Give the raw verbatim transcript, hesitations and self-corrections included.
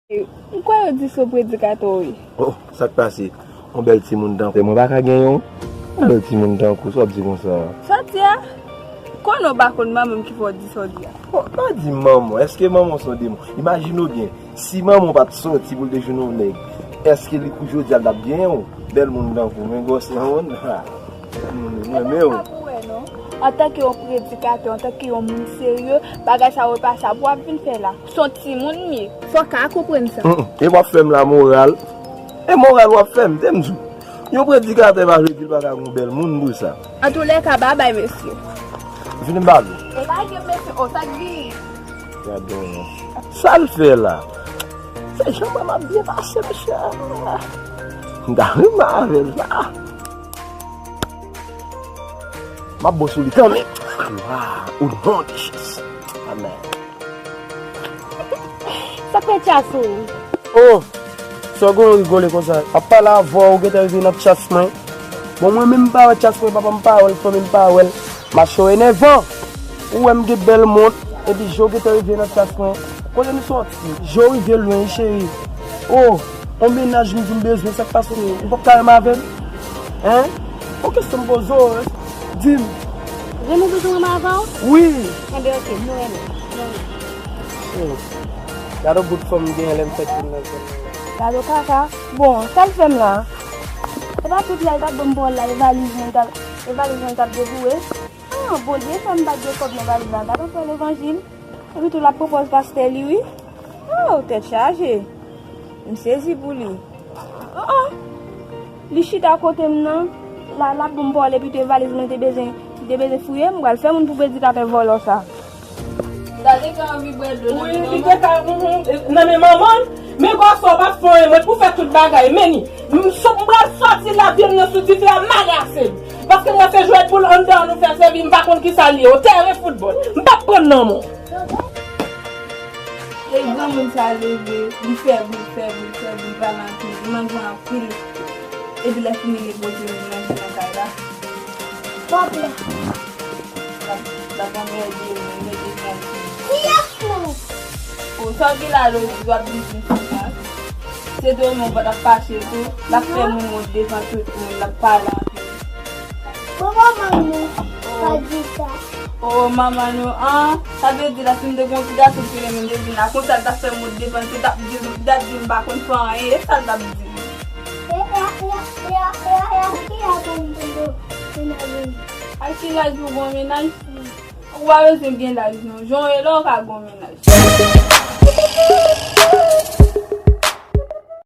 M kwè yo di se yon predikatè w ye. Oh, sa k pase? Yon bèl timoun tankou mwen pa ka gen yon? Yon bèl timoun tankou, sa w ap di konsa? Sòti a? Konnen w pa konn manman m ki fè w di sa w di a. Oh, pa di manman, èske manman w se yon demon? Imajine w byen, si manman w pa t sòti pou l te jwenn yon nèg, èske li pou jodi a l t ap gen yon bèl moun tankou w? Men gwosè yon, ha, bèl moun, mwen renmen w. Antanke yon predikatè, antanke yon moun serye, bagay sa yo pa sa pou w ap vin fè la. Se yon timoun m ye. Fò w ka konprann sa. Mm, mm. E w ap fè m la moral. E moral w ap fè m, te m di w. Yon predikatè pa vle di l pa ka gen yon bèl moun pou sa. Antoulèka, babay, mesye. Vini m ba nou. E pa gen mesye, o, sa k gen? Gade w. Sa l fè la? Se jan mwen m ap byen pase, mesye. M ta renmen avè l la. M ap bon sou li kanmenm. Glwa o non de Jezi. Amèn. Sa k fè tchas ou? Oh, sa w gen w rigole konsa? M ap pale avè w, ou gentan rive nan tchas mwen. Bon, mwen menm m pa wè tchas mwen, papa m pa wè l, fanmi m pa wè l. Mache w enèvan. Ou wè m gen bèl mont, epi je w gentan rive nan tchas mwen. Kote nou sòti? Je w rive lwen, wi, cheri. Oh, yon mennaj m di m bezwen, sa k pase? Ou p ap ka renmen avè m? Hein? Yon kesyon m poze w, di m. Renmen bezwen renmen avè w? Wi. Enben, oke, nou renmen. Nou renmen. Hmm. Gade yon bout fanm m genyen lè m fèk vin nan zòn nan la. Gade yon kaka. Bon, sa l fè m la? Se pa tout lè l t ap ban m pawòl la, e valiz mwen t ap, e valiz mwen t ap devoure. Ah, Bondye fè m pa t gen kòb nan valiz la. Gade yon frè levanjil. Epi tou l ap pran pòz pastè li, wi. Oh, tèt chaje. M sezi pou li. Oh, oh. Li chita kote m nan. La, l ap ban m pawòl epi tou e valiz mwen te bezwen, li te bezwen fouye. M pral fè moun pou predikatè vòlò sa. Gade ki anvi bwè dlo nan men manman. Wi, li te ka, mhm, nan men manman l. Men gwosè w pa fè anyen, mwen pou fè tout bagay. Men ni, m sou, m pral sòti la, pye m nan sou dife a, m a rase l. Paske mwen se jwèt boul anndan an nou fè sèvi, m pa konn kisa l ye, yon tèren foutbòl. M p ap pran nan men w. E granmoun sa leve, li fè bri, fè bri, fè bri, li pale anpil, li manje anpil. Epi lè fini, li poze li manje nan kay la. Pòp la. L ap, l ap anmède nou, mete nan li. Kiyès menm? O, sa w gen la, Lodi, w ap di m soufrans. Se de ou menm w ap fache tou, l ap fè moun wont devan tout moun, l ap pale anpil. Bon, manman nou pa di sa. O, manman nou, an, sa vle di la, si m te gen yon ti gason ki renmen m, te vin la, konsa l t ap fè m wont devan l, l t ap di, l t ap di m pa konn fè anyen, e sa l t ap di. E, e, e, e, e, e, ki laj ou pou m te gen mennaj? A ki laj ou gon mennaj? Ou pa bezwen gen laj non, jan w ye la, ou ka gon mennaj.